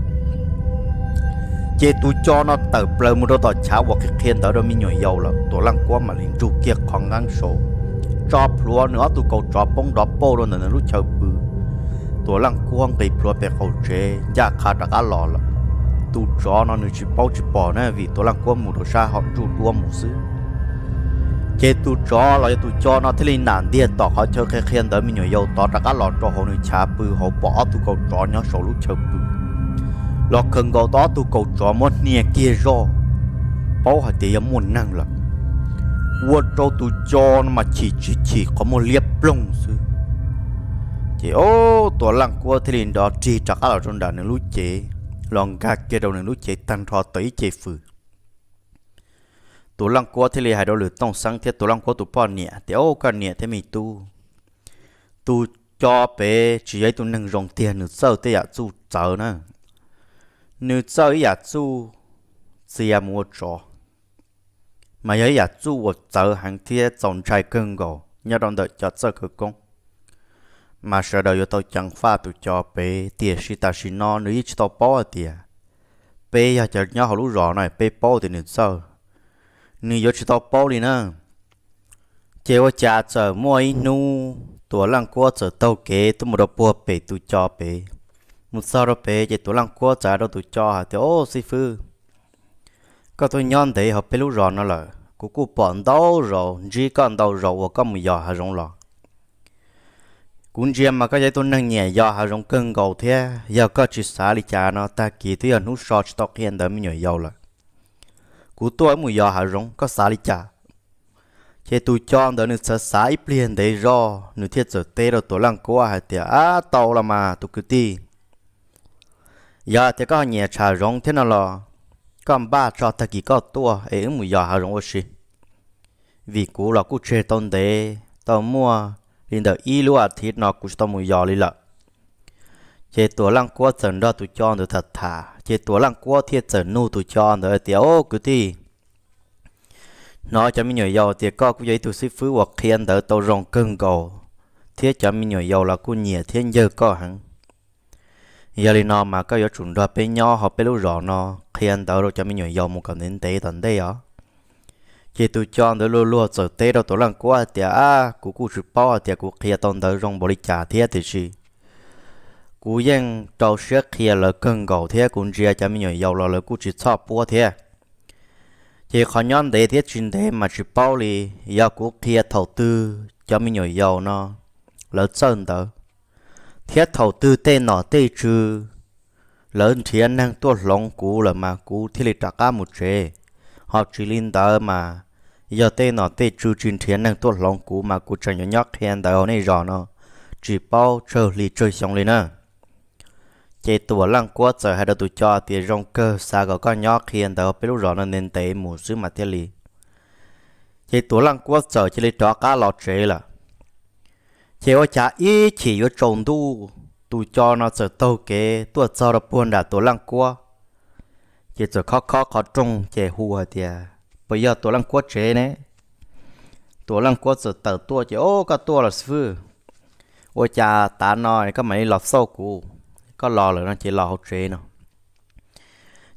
Ces tus co no tawm plaws mus rau tom chav uas qhia qhia ntawv rau me nyuam yaus lawm, Tuam Leej Kuab mam li nrug kiag qhov nqeeb saud, tso plhuav nws ob tug kaus tsov poob nrov pauj rau ntawm nws lub chaw pw. Tuam Leej Kuab nqis plhuav pem qaum tsev ncaj qha rov qab los lawm. Tus tsov no nws tsis paub tsis pom na, vim Tuam Leej Kuab mus rau sab hom ntsuj duab mus xwb. Ces tus tsov los yog tus co no thiaj li nam ntiag tom qhov chaw qhia qhia ntawv me nyuam yaus tod rov qab los rau hauv nws chav pw hauv, pom ob tug kaus tsov nyob saum lub chaw pw, los khaws nkaus tau ob tug kaus tsov muab hnia kiag zoj, paub hais tias yog muaj neeg lawm. Ua rau tus co no mas chim tsis chim qhov muag liab ploog xwb. Ces o, Tuam Leej Kuab thiaj li nrov rig rov qab los rau nram nws lub cev, los nkag kiag rau nws lub cev tag nrho tau ib ce fws. Tuam Leej Kuab thiaj li hais rau Lwm Tooj Xeeb thiab Tuam Leej Kuab tus poj niam tias, o, koj niam thiab me tub, tus Co pem tsis yog ib tug neeg zoo tiag, nws txawj tej yam txuj txawv na. Nws txawj ib yam txuj txia mus ua tsov, mas yog ib yam txuj uas txawv heev thiab txaus ntshai kawg nkaus nyob rau ntawm cov txawj khawv koob, mas sawv daws yuav tau ceev faj tus co pem. Tiam sis tam sim no nws yeej tsis tau paub hais tias peb yog cov nyob hauv lub zos no peb paub tias nws txawj, nws yuav tsis tau paub li na. Ces ua cas txawm muaj ib hnub Tuam Leej Kuab txawm taug kev tuaj mus rau puag pem tus co pem. Mus txog rau pem ces Tuam Leej Kuab txawm hais rau tus co hais tias, Au xib fwb, koj tuaj nyob ntev hauv peb lub zos no lawm, kuv kuj pom ntau zaus ntsib koj ntau zaus uas koj mus yos hav zoov los. Kuv ntsia mas koj yog ib tug neeg nyiam yos hav zoov kawg nkaus thiab, yog koj tsis xav li cas no tag kis twb yog hnub so tsis tau qhia ntawv me nyuam yaus lawm. Kuv tuaj mus yos hav zoov, koj xav li cas? Ces tus co ntawd nws txawm xav ib pliag ntev zog nws thiaj txawm teb rau Tuam Leej Kuab hais tias, Ab, tau los mas tus kwv tij, yog tias koj nyiam tsham zoov thiab no los koj npaj tso tag kis koj tuaj es wb mus yos hav zoov ua si. Vim kuv los kuj tseg tau ntev, tau muaj li ntawm ib lub as thiv no kuv tsis tau mus yos li lawm. Ces Tuam Leej Kuab txawm nrog tus co ntawd tham tham, ces Tuam Leej Kuab thiaj txawm nug tus co ntawd tias, Au kwv tij, hnov cov me nyuam yaus tias koj kuj yog ib tug xib fwb uas qhia ntawv tau zoo kawg nkaus, thiab cov me nyuam yaus los kuj nyiam thiab ncawg koj heev. Yog li no mas koj yuav tsum nrog peb nyob hauv peb lub zos no qhia ntawv rau cov me nyuam yaus mus kom ntev ntev tom ntej os. Ces tus co ntawd luag luag txawm teb rau Tuam Leej Kuab hais tias, Ab, kuv kuj tsis paub hais tias kuv qhia tau ntawv zoo npaum li cas thiab, tiam sis kuv yeej rau siab qhia lawv kawg nkaus thiab kuv ntsia cov me nyuam yaus los lawv kuj tsis txhoj puab thiab. Ces qhov nyob ntev thiab tsis ntev mas tsis paub li, yog kuv qhia thaum twg cov me nyuam yaus no lawv txawj ntawv, thiab thaum twg tej nom tej tswv lawv nrhiav neeg tuaj hloov kuv lawm mas kuv thiaj li rov qab mus tsev. Ho tsis li ntawd mas yog tej nom tej tswv tsis nrhiav neeg tuaj hloov kuv mas kuv tseem yuav nyob qhia ntawv hauv nej zos no tsis paub tsawg hli tsawg xyoo li na. Ces Tuam Leej Kuab txawm hais rau tus co tias, Zoo kawg, xav kom koj nyob qhia ntawv peb lub zos no ntev ntev mus xwb mas thiaj li. Ces Tuam Leej Kuab txawm cia li rov qab los tsev lawm. Ces ua cas ib chim yuav tsaus ntuj, tus co no txawm taug kev tuaj txog rau puag nram Tuam Leej Kuab. Ces txawm khob khob qhov rooj ces hu hais tias, Puas yog Tuam Leej Kuab tsev ne? Tuam Leej Kuab txawm tawm tuaj ces, Au, koj tuaj los xib fwb. Ua cas tav no koj mam li los xauj kuv? Koj los lawm no ces los hauv tsev no.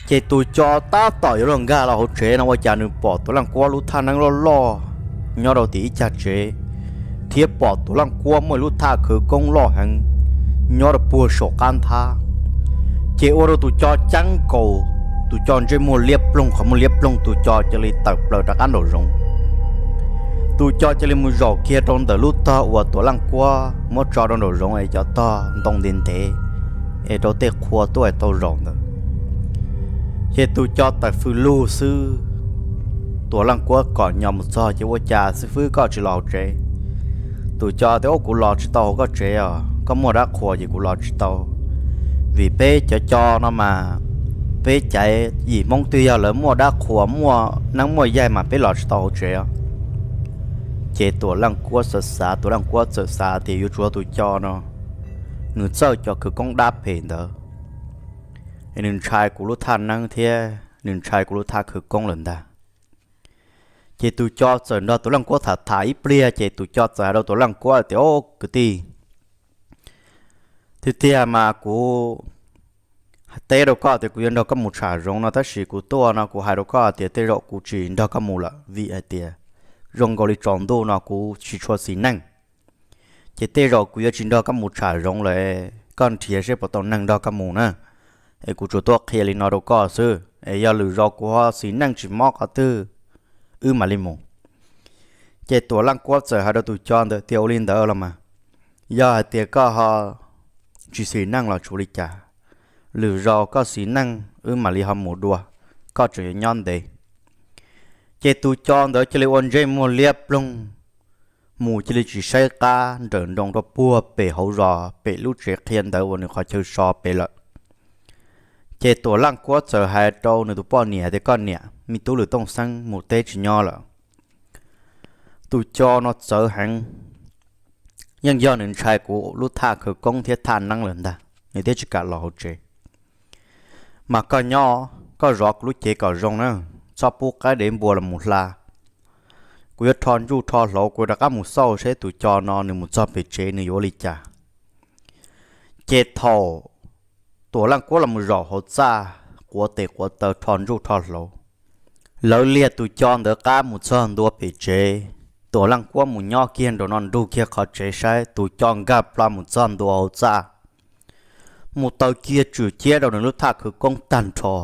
Ces tus co tab tom yuav luag nkag los hauv tsev no ua cas nws pom Tuam Leej Kuab lub thaj neeb loj loj nyob rau tim ib cag tsev, thiab pom Tuam Leej Kuab muaj lub thaj khawv koob loj heev nyob rau puag saum qab nthab. Ces ua rau tus co ceeb nkaus, tus co ntsej muag liab ploog, qhov muag liab ploog, tus co cia li tawm plaws rov qab nraum zoov. Tus co cia li mus zaum kiag rau ntawm lub tog uas Tuam Leej Kuab muab tso rau nraum zoov es cov tog ntoo ntev ntev es rau tej qhua tuaj es tau zaum ntawd. Ces tus co tawm fws lug xwb, Tuam Leej Kuab kom nyo mus txog ces, Ua cas xib fwb koj tsis los hauv tsev? Tus co tias, Au, kuv los tsis tau hauv koj tsev os, koj muaj dab qhuas ces kuv los tsis tau. Vim peb cov co no mas peb caiv yim Hmoob twg yog lawv muaj dab qhuas muaj neeb muaj yaig mas peb los tsis tau hauv tsev os. Ces Tuam Leej Kuab xav xav, Tuam Leej Kuab txawm xav tias yuav tsum yog tus co no nws txawj cov khawv koob dab phem ntawd, nws ntshai kuv lub thaj neeb thiab nws ntshai kuv lub thaj khawv koob lawm ntag. Ces tus co txawm nrog Tuam Leej Kuab tham tham ib pliag ces tus co txawm hais rau Tuam Leej Kuab tias, Au kwv tij, tiag tiag mas kuv teb rau koj tias kuv yuav nrog koj mus tsham zoov no tab sis kuv tuaj no kuv hais rau koj tias tej zaum kuv tsis nrog koj mus lawm vim hais tias zoo nkaus li tsaus ntuj no kuv tsis tshua xis neej. Ces tej zaum kuv yuav tsis nrog koj mus tsham zoov lawm, koj nrhiav seb puas tau neeg nrog koj mus na. Es kuv tsuas tuaj qhia li no rau koj xwb, es yog lwm zaus kuv ho xis neej tsis mob qhov twg wb mam li mus. Ces Tuam Leej Kuab txawm hais rau tus co ntawd tias, Ua li ntawd los mas, yog hais tias koj ho tsis xis neej los tsis ua li cas, lwm zaus koj xis neej wb mam li ho mus dua, koj tseem yuav nyob ntev. Ces tus co ntawd cia li ua ntsej muag liab ploog mus cia li tsis saib qab nrawm nroos rau puag pem hauv zos pem lub tsev qhia ntawv uas nws qhov chaw so pem lawm. Ces Tuam Leej Kuab txawm hais rau nws tus poj niam tias, Koj niam, me tub Lwm Tooj Xeeb mus teb tsis nyob lawm. Tus co no txawv heev, yeej yog nws ntshai kuv lub thaj khawv koob thiab thaj neeb lawm ntag, nws thiaj tsis kam los hauv tsev. Mas koj nyob koj zov kuv lub cev kom zoo na, txhob pub qaib dev npua los mus hla. Kuv yuav rho ntsuj rho hlauv, kuv rov qab mus xauj seb tus co no nws mus txog pem tsev nws yuav ua li cas. Ces thaum Tuam Leej Kuab los mus zaum hauv txaj quav tes quav taw rho ntsuj rho hlauv, lawv liag tus co ntawd qab mus txog ntua pem tsev. Tuam Leej Kuab mus nyob kiag nraum no nrug kiag qhov tsev saib tus co nkag plho mus txog ntua hauv txaj, mus taw kiag tswm ciab rau nws lub thaj khawv koob tag nrho.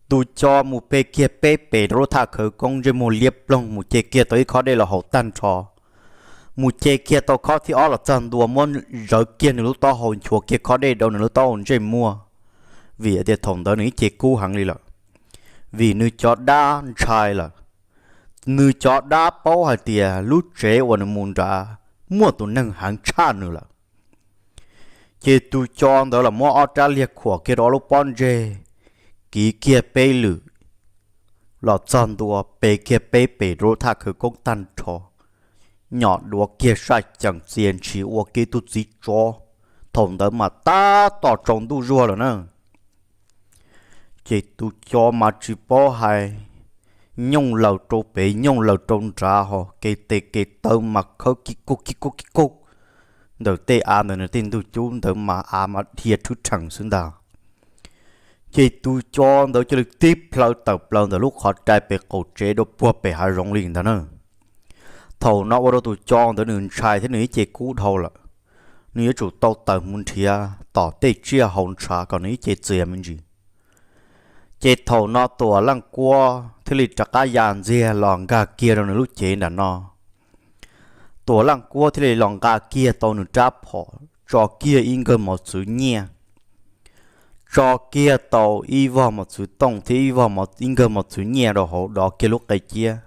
Tus co mus pe kiag peb pes rau lub thaj khawv koob, ntsej muag liab ploog, mus ce kiag tau ib khob dej los haus tag nrho. Mus ce kiag tau khob thib ob los txog ntua muab zawv kiag nws lub taub hau, nchuav kiag khob dej rau nws lub taub hau ntsej muag, vim tias thaum ntawd nws ib ce kub heev li lawm, vim nws cov dab ntshai lawm. Nws cov dab paub hais tias lub tsev uas nws mus nrad muaj tus neeg heev tshaj nws lawm. Ces tus co ntawd los muab ob rab liag khuam kiag rau lub pob ntseg, kiv kiag peb lwm los txog ntua pe kiag peb pes rau lub thaj khawv koob tag nrho, nyom duav kiag saj ceem txia ntshis ua kiag tug txiv tsov. Thaum ntawd mas tab tom tsaus ntuj zuag lawm na. Ces tus co mas tsis paub hais, nyooj laws rau pem nyooj laws rau nrad ho, kev tes kev taw mas khawb kib kug kib kug kib kug ntawm tej av ntawd, nws tej ntug cub ntawd mas av mas dhia rhwb rhees xwb ntag. Ces tus co ntawd cia li tib plhaw tawm plaws ntawm lub qhov rai pem qaum tsev rau puag pem hav zoov li ntag na. Thaum no ua rau tus co ntawd nws ntshai thiab nws ib ce kub dhau lawm, nws yuav tsum tau tawm mus nrhiav tom tej tsiaj hauv ntshav kom nws ib ce txias me ntsis. Ces thaum no Tuam Leej Kuab thiaj li rov qab ya ntxiag los nkag kiag rau nws lub cev nram no. Tuam Leej Kuab thiaj li los nqa kiag tau nws rab phom, tso kiag ib nkawg mos txwv nyiaj, tso kiag tau ib vog mos txwv tooj thiab ib vog, ib nkawg mos txwv nyiaj rau hauv, dov kiag lub qe ciab,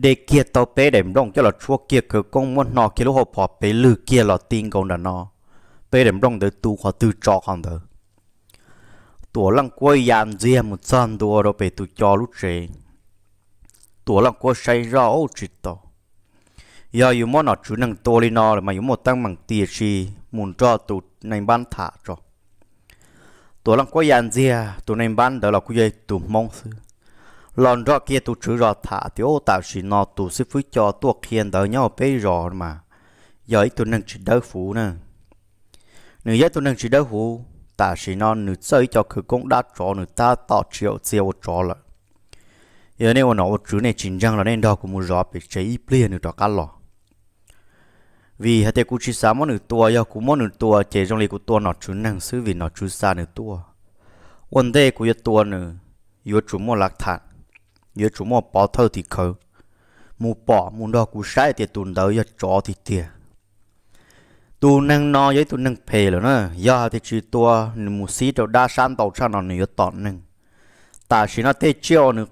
de kiag tau peb daim nplooj coj los tshuab kiag khawv koob, muab hno kiag lub hauv phom pes lwg kiag los ti nkaus nram no, peb daim nplooj ntawd tu qhov twg tso qhov ntawd. Tuam Leej Kuab ya ntxiag mus txog ntua rau pem tus co lub tsev. Tuam Leej Kuab saib zoj ub tsis tau, yog yus muab nom tswv neeg tua li no lawm mas yus muaj teeb meem, tiam sis mus nrog tus nai npab tham tso. Tuam Leej Kuab ya ntxiag, tus nai npab ntawd los kuj yog tus Hmoob xwb, los nrog kiag tus tswv zos tham tias, ub, tam sim no tus xib fwb co tuaj qhia ntawv nyob hauv peb zos mas yog ib tug neeg tsis dawb huv na. Nws yog ib tug neeg tsis dawb huv, tam sim no nws txawj ib co khawv koob dab tsov, nws tab tom tsis haum txia ua tsov lawm. Yog nej ua nom ua tswv nej tsis ntseeg los nej nrog kuv mus zov pem tsev ib pliag nws rov qab los. Vim hais tias kuv tsis xav muab nws tua, yog kuv muab nws tua ces zoo li kuv tua nom tswv neeg xwb, vim nom tswv xa nws tuaj. Ua ntej kuv yuav tua nws, yuav tsum muaj lav tham, yuav tsum muaj pov thawj tim khawv mus pom mus nrog kuv saib tias tus ntawd yog tsov tiag tiag. Tus neeg no yog ib tug neeg phem lawm na, yog hais tias tsis tua nws mus xib rau dab sab ntau tshaj no nws yuav tom neeg. Tam sim no tej tsiaj uas nws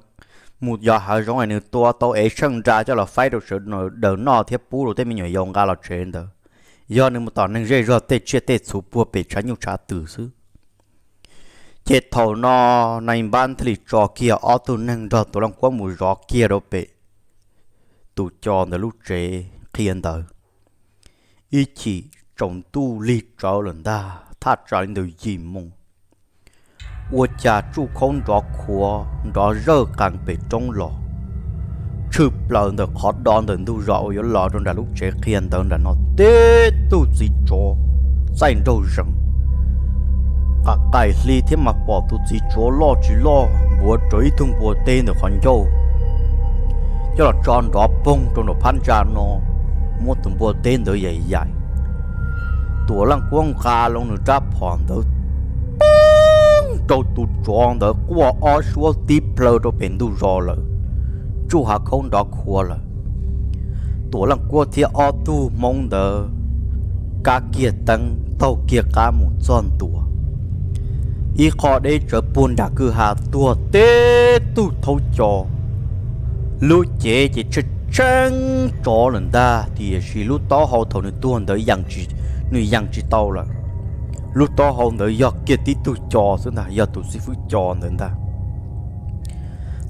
mus yos hav zoov es nws tua tau ev tsheej nra coj los faib rau sawv daws noj thiab pub rau tej me nyuam yaus nqa los tsev ntawd, yog nws mus tom neeg zej zog tej tsiaj tej txhu puag pem tshav nyuj tshav twm xwb. Ces thaum no nai npab thiaj li tso kiag ob tug neeg nrog Tuam Leej Kuab mus zov kiag rau pem tus co ntawd lub tsev qhia ntawv. Ib chim tsaus ntuj lig tsawv lawm ntag, thaj tsam li ntawm yim moos, ua cas tsuj khaub nrov khuav nrov zawj qees pem roob los. Tshwm plaws ntawm qhov do ntawm ntug zos uas yuav los rau nram lub tsev qhia ntawv nram no teb tug txiv tsov txaij nraug zees, qas qaim hli thiab mas pom tus txiv tsov loj tsis loj npuav rau ib tug npua teb ntawm qhov ncauj, coj los tso nrov poog rau nram phab ntsa no, muab tus npua teb ntawd yaim yaim. Tuam Leej Kuab nqa loo nws rab phom ntawd rau tus tsov ntawd quaj ob suab tib plhaw rau pem ntug zos lawm, tsuj hav khaub nrov khuav lawm. Tuam Leej Kuab thiab ob tug Hmoob ntawd kab kiag teeb taug kiag qab mus txog ntua ib qho deb tsawv puag nram kwj ha tuag teb tug thaub co. Lub cev ces tsheej tsheej tsov lawm ntag, tiam sis lub taub hau thaum nws tuag ntawd nws yees tsis tau lawm. Lub taub hau ntawd yog kiag tib tug co xwb ntag, yog tus xib fwb co ntawd ntag.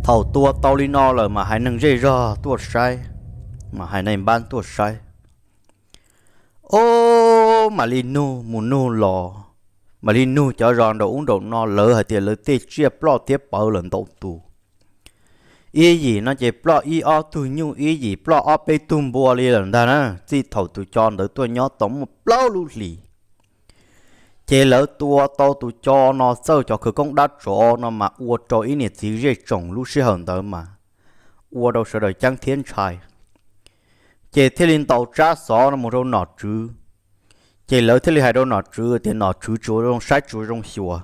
Thaum tua tau li no lawm mas haiv neeg zej zog tuaj saib, mas haiv neeg npab tuaj saib. Ob, mam li nug mus nug los, mam li nug cov zos nraum ub nraum no, lawv hais tias lawv tej tsiaj ploj thiab pawv lawm ntau tus. Ib yim no ces ploj ib ob tug nyuj, ib yim ploj ob peb tug npua li lawm ntag na. Txij thaum tus co ntawd tuaj nyob tau muaj plaub lub hlis, ces lawv tua tau tus co no txawj cov khawv koob dab tsov no mas ua rau ib niam txiv zej tsoom lub sij hawm ntawd mas ua rau sawv daws ceeb thiab ntshai. Ces thiaj li ntaus tsab xov no mus rau nom tswv. Ces lawv thiaj li hais rau nom tswv tias nom tswv tsuas zoo saib tsuas zoo xyuas,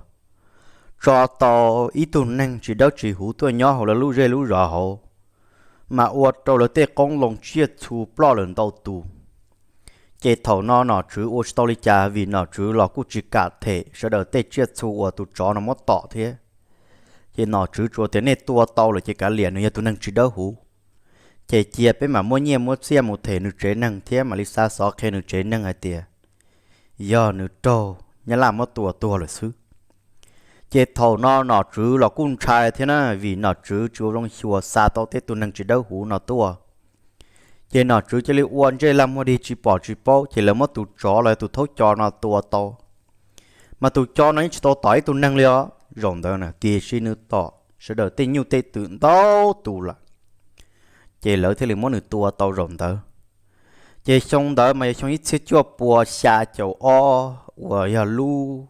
tso tau ib tug neeg tsis dawb tsis huv tuaj nyob hauv lawv lub zej lub zos hauv, mas ua rau lawv tej qoob loo tsiaj txhu ploj lawm ntau tus. Ces thaum no nom tswv ua tsis tau li cas, vim nom tswv los kuj tsis kam them sawv daws tej tsiaj txhu uas tus tsov no muab tom thiab. Ces nom tswv tsuas tias nej tua tau lawm ces kav liam, nws yog tus neeg tsis dawb huv, ces cia peb mam muab nyiaj muab txiaj mus them nws tsev neeg thiab mam li xa xov qhia nws tsev neeg hais tias yog nws raug nyab laj muab tua tuag lawm xwb. Ces thaum no nom tswv los kuj ntshai thiab na, vim nom tswv tsis ua zoo xyuas xa tau tej tus neeg tsis dawb huv no tuaj. Ces nom tswv cia li ua ntsej lag muag dig tsis pom tsis paub, ces lawv muab tus tsov los yog tus thaub co no tua tau. Mas tus co no yeej tsis tau tom ib tug neeg li os zaum ntawd na, tiam sis nws tom sawv daws tej nyuj tej twm ntau tus lawm. Ces lawv thiaj li muab nws tua tau zaum ntawd. Ces xyoo ntawd mas yog xyoo ib txhiab cuaj pua xya caum ob uas yog lub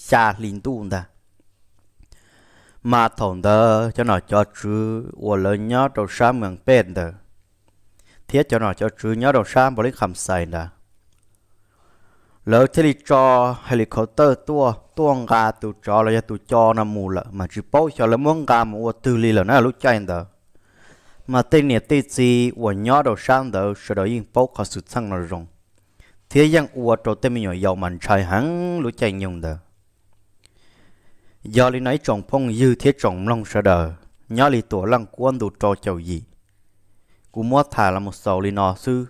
xya hli ntuj ntag. Mas thaum ntawd cov nom cov tswv uas lawv nyob rau sab Moos Pej ntawd thiab cov nom cov tswv nyob rau sab Npaus Lis Kham Xais ntawd, lawv thiaj li tso helicopter tuaj, tuaj nqa tus tsov los yog tus co no mus lawm, mas tsis paub xyov lawv muab nqa mus ua twg li lawm na lub caij ntawd. Mas tej niam tej txiv uas nyob rau sab ntawd sawv daws yeej paub qhov xwm txheej no zoo, thiab yeej ua rau tej me nyuam yaus mas ntshai heev lub caij nyoog ntawd. Yog li no ib tsoom phooj ywg thiab tsoom mloog sawv daws, nyob li Tuam Leej Kuab ntu rau caum yim, kuv muab tham los mus xaus li no xwb.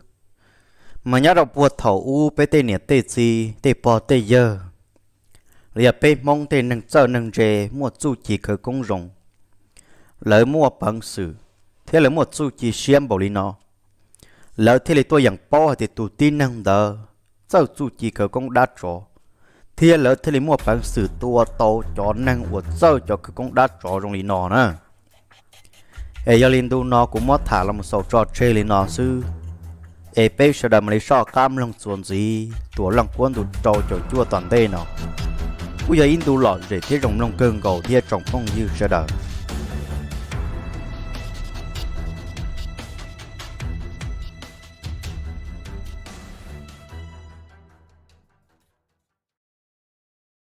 Mas nyob rau puag thaum ub peb tej niam tej txiv tej pog tej yawg, los yog peb Hmoob tej neeg txawj neeg ntse muaj txuj ci khawv koob zoo, lawv muaj peev xwm thiab lawv muaj txuj ci siab npaum li no, lawv thiaj li tuaj yeem paub hais tias tus tib neeg ntawd txawj txuj ci khawv koob dab tsov, thiab lawv thiaj li muaj peev xwm tua tau cov neeg uas txawj cov khawv koob dab tsov zoo li no na. Es yog li ntu no kuv muab tham los mus xaus tso tseg li no xwb. Es peb sawv daws mam li soj qab mloog txuas ntxiv Tuam Leej Kuab ntu rau caum cuaj tom ntej no. Kuj yog ib ntu lom zem thiab zoo mloog kawg nkaus thiab tsoom phooj ywg sawv daws.